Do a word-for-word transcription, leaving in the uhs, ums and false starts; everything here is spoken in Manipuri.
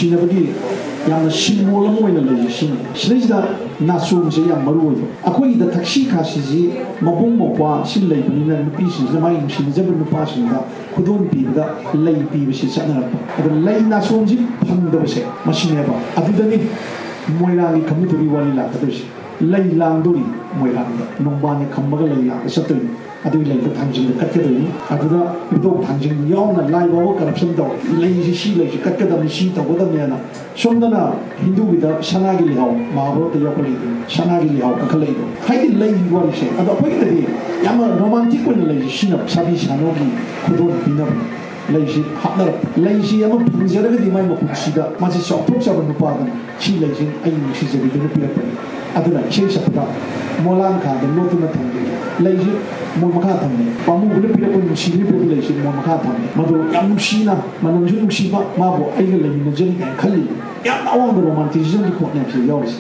ꯅꯨꯡꯁꯤꯅꯕꯒꯤ ꯌꯥꯝꯅ ꯁꯤꯝꯕꯣꯜ ꯑꯃ ꯑꯣꯏꯅ ꯂꯩꯔꯤꯁꯤꯅꯤ꯫ ꯁꯤꯗꯩꯁꯤꯗ ꯅꯥꯆꯣꯝꯁꯦ ꯌꯥꯝ ꯃꯔꯨ ꯑꯣꯏꯕ꯫ ꯑꯩꯈꯣꯏꯒꯤꯗ ꯊꯛꯁꯤ ꯈꯥꯁꯤꯁꯤ ꯃꯕꯨꯡ ꯃꯧꯄ꯭ꯋꯥꯁꯤ ꯂꯩꯕꯅꯤꯅ, ꯅꯨꯄꯤꯁꯤꯡꯁꯤꯅ ꯃꯥꯒꯤ ꯅꯨꯡꯁꯤꯅꯖꯕ ꯅꯨꯄꯥꯁꯤꯡꯗ ꯈꯨꯗꯣꯜ ꯄꯤꯕꯗ ꯂꯩ ꯄꯤꯕꯁꯤ ꯆꯠꯅꯔꯛꯄ꯫ ꯑꯗꯣ ꯂꯩ ꯅꯥꯆꯣꯝꯁꯤ ꯐꯪꯗꯕꯁꯦ ꯃꯁꯤꯅꯦꯕ꯫ ꯑꯗꯨꯗꯅꯤ ꯃꯣꯏꯔꯥꯡꯒꯤ ꯈꯝꯕ ꯊꯣꯏꯕꯤ ꯋꯥꯔꯤ ꯂꯥꯛꯀꯗꯣꯏꯁꯦ꯫ ꯂꯩ ꯂꯥꯡꯗꯣꯔꯤ ꯃꯣꯏꯔꯥꯡꯗ, ꯅꯣꯡꯕꯥꯟꯒ ꯈꯝꯕꯒ ꯂꯩ ꯂꯥꯡꯕ ꯆꯠꯇꯣꯏꯅꯤ꯫ ꯑꯗꯨꯒꯤ ꯂꯩꯗꯣ ꯊꯥꯡꯖꯤꯡꯗ ꯀꯠꯀꯗꯣꯏꯅꯤ꯫ ꯑꯗꯨꯗ ꯏꯕꯨꯙꯧ ꯊꯥꯡꯖꯤꯡ ꯌꯥꯎꯅ ꯂꯥꯏ ꯐꯥꯎꯕ ꯀꯔꯞꯁꯟ ꯇꯧꯔꯦ꯫ ꯂꯩꯁꯤ ꯁꯤ ꯂꯩꯁꯤ ꯀꯠꯀꯗꯕꯅꯤ, ꯁꯤ ꯇꯧꯒꯗꯕꯅꯦꯅ꯫ ꯁꯣꯝꯗꯅ ꯍꯤꯟꯗꯨꯒꯤꯗ ꯁꯅꯥꯒꯤ ꯂꯩꯍꯥꯎ, ꯃꯍꯥꯚꯥꯔꯠꯇ ꯌꯥꯎꯈꯠꯂꯛꯏꯗꯣ, ꯁꯅꯥꯒꯤ ꯂꯩꯍꯥꯎ ꯀꯥꯈꯠꯂꯛꯏꯗꯣ꯫ ꯍꯥꯏꯗꯤ ꯂꯩꯒꯤ ꯋꯥꯔꯤꯁꯦ꯫ ꯑꯗꯣ ꯑꯩꯈꯣꯏꯒꯤꯗꯗꯤ ꯌꯥꯝꯅ ꯔꯣꯃꯥꯟꯇꯤꯛ ꯑꯣꯏꯅ ꯂꯩꯁꯤ ꯁꯤꯖꯤꯟꯅꯕ, ꯁꯥꯕꯤ ꯁꯥꯅꯣꯒꯤ ꯈꯨꯗꯣꯜ ꯄꯤꯅꯕ꯫ ꯂꯩꯁꯤ ꯍꯥꯞꯅꯔꯛꯄ꯫ ꯂꯩꯁꯤ ꯑꯃ ꯐꯪꯖꯔꯒꯗꯤ ꯃꯥꯏ ꯃꯄꯨꯟꯁꯤꯗ ꯃꯥꯁꯤ ꯆꯥꯎꯊꯣꯛꯆꯕ ꯅꯨꯄꯥꯗꯅ ꯁꯤ ꯂꯩꯁꯤ ꯑꯩꯒꯤ ꯅꯨꯡꯁꯤꯖꯕꯤꯗꯨꯅ ꯄꯤꯔꯛꯄꯅꯤ꯫ ꯑꯗꯨꯅ ꯏꯁꯩ ꯁꯛꯄꯗ ꯃꯣꯂꯥꯡꯈꯥꯗ ꯂꯣꯠꯇꯨꯅ ꯊꯝꯕꯤ꯫ ꯂꯩꯁꯤ ꯃꯣꯟ ꯃꯈꯥ ꯊꯝꯃꯤ꯫ ꯄꯥꯝꯃꯨꯕꯅ ꯄꯤꯔꯛꯄ, ꯅꯨꯡꯁꯤꯕꯅ ꯄꯤꯔꯛꯄ ꯂꯩꯁꯤ ꯃꯣꯟ ꯃꯈꯥ ꯊꯝꯃꯤ꯫ ꯃꯗꯨ ꯌꯥꯝ ꯅꯨꯡꯁꯤꯅ, ꯃꯅꯝꯁꯨ ꯅꯨꯡꯁꯤꯕ, ꯃꯥꯕꯨ ꯑꯩꯒ ꯂꯩꯃꯤꯟꯅꯖꯔꯤ ꯀꯥꯏꯅ ꯈꯜꯂꯤ꯫ ꯌꯥꯝꯅ ꯑꯋꯥꯡꯕ ꯔꯣꯃꯥꯟꯇꯤꯁꯤꯖꯝꯒꯤ ꯈꯣꯡꯅꯦꯕꯁꯤꯗ ꯌꯥꯎꯔꯤꯁꯦ꯫